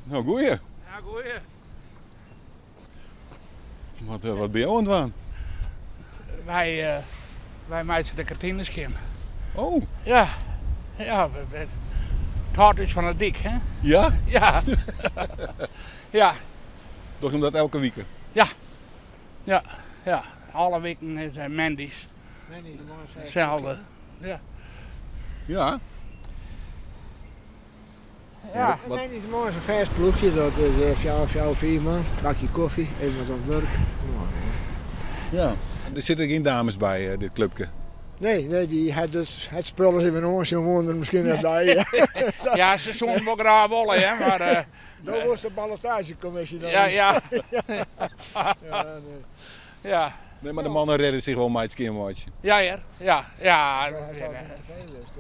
No, goeie. Ja, goeie. Wat, eh, wat binne jo oan it dwaan? Wy, uh, wy meitsje de kantine skjin. Oh. Ja, ja. It hâldt ús fan 'e dyk, hè? Ja? Ja. ja. Doch je dat elke wike? Ja. Ja, ja. Alle wiken is uh, moandeis. Itselde. Ja. Ja. Ja. Moandeitemoarn is in fêst ploechje, dat is eh, fjouwer, fjouwer, fiif man. Bakje kofje, even wat oan it wurk. Ja. Der sitte gjin dames by, eh, dit klupke? Nee, nee, dy hat dus it spul ris even oansjen woene der miskien net by. Ja, se soene wol graach wolle, hè, mar... Uh, Dat was de ballotagekommisje dan. Ja, ja. ja, nee. Ja. Nee, mar de mannen rêde sich wol mei it skjinmeitsjen. Ja hear, ja, ja.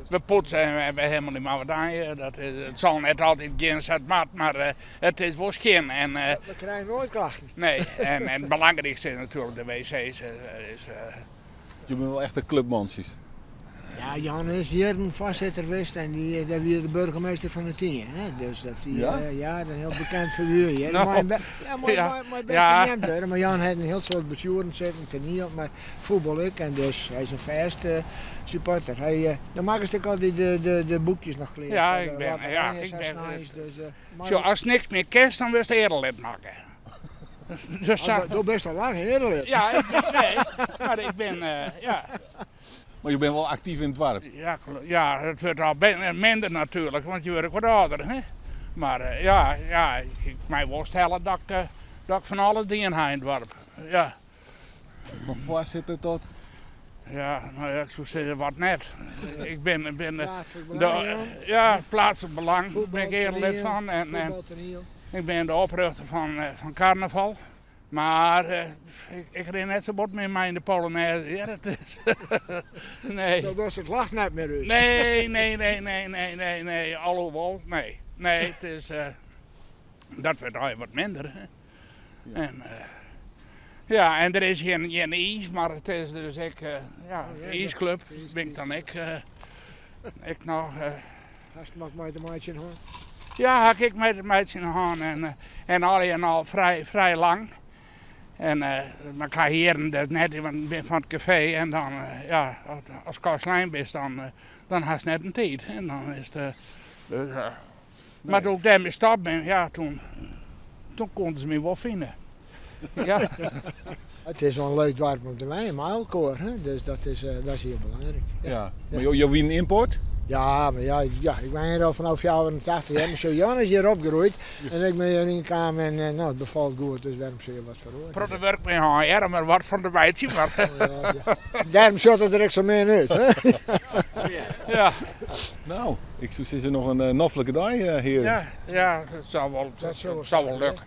We poetse en we helemaal niet mar wat aan. Dat is, it sil net altyd gean sa't it moat, mar uh, it is wol skjin. En, uh, we krije noait klachten. Nee, en, en it belangrykste is natuerlik de wc's. Is, uh, Je binne wol echte klupmantsjes. Ja, Jan is jierren foarsitter west en dy, dat wie de burgemeester fan De Tynje. Hè? Dus dat die, ja? Uh, ja, een hiel bekend figuer. Ja, No. Mei, ja, mei, Ja. mei, mei bêst Ja. neamd wurde, mar Jan hat in hiel soad bestjoeren sitten, toaniel, mar fuotbal ek. En dus hy is in fêste supporter. Hy, uh, dan makkest ek altyd de, de, de boekjes noch klear. Ja, foar ik de ben- lotterij ja, en ik sa ben- sneins, dus, uh, maar- Zo, ast niks mear kinst, dan wurdst earelid makke. Dus sa, Oh, do bist al lang earelid. ja, ik ben, nee, mar ik bin, uh, ja. Mar jo binne wol aktyf yn it doarp. Ja, ja, it wurdt al minder natuerlik, want je wurde ek wat âlder. Hè? Mar uh, ja, ja, ik mei wol stelle dat ik, uh, dat ik fan alles dien ha yn it doarp. Ja. Fan foarsitter tot? Ja, no ja, ik soe sizze wat net. Ik bin, bin Pleatslik de, belang, Jan. ja, pleatslik belang bin ik earelid Fuotbaltoaniel, fan. En, en fuotbaltoaniel. ik bin de oprjochter fan, fan karnaval. Mar uh, ik, ik rin net sa bot mear mei yn de Polonaise. Ja, dat is. nee. Dat was it lacht net mear út. Nee, nee, nee, nee, nee, nee, nee. Alhoewol, nee. Nee, it is, uh, dat wurdt al wat minder. Hè. Ja. En, uh, ja, en der is gjin, gjin iis, mar it is dus ek, uh, ja, Oh, ja, de iisklup bin ik dan ek, uh, ek noch. Uh, Hast noch mei te meitsjen hân? ja, ha ik ek mei te meitsjen hân en, uh, en al en al frij, frij lang. En uh, mar ik ha jierren dat net, want ik bin fan it kafee en dan, uh, ja, as kastlein bist, dan, uh, dan hast net in tiid. En dan is it, uh, dus, uh, Mar doe't ik dêrmei stoppe bin, ja, toen, toen koene se my wol fine. Ja. It is wol in leuk doarp om te wenjen, mei elkoar. Hè? Dus dat is, uh, dat is hiel belangryk. Ja. ja. Mar jo, jo wienen ymport? Ja, mar ja, ja, ik wenje hjir al fanôf 84 jaar. Mar sa Jan is hjir opgroeid en ik bin hjir ynkaam en uh, no, it befalt goed, dus wêrom soe je wat feroarje? Protte wurk mei hân, hear, om der wat fan te meitsjen. Mar... Ja, ja. Dêrom sjocht it der ek sa min út. Hè? ja. No, ik soe sizze noch in noflike dei, hearen. Ja, ja, it sil wol, Dat sil it sil wol lukke.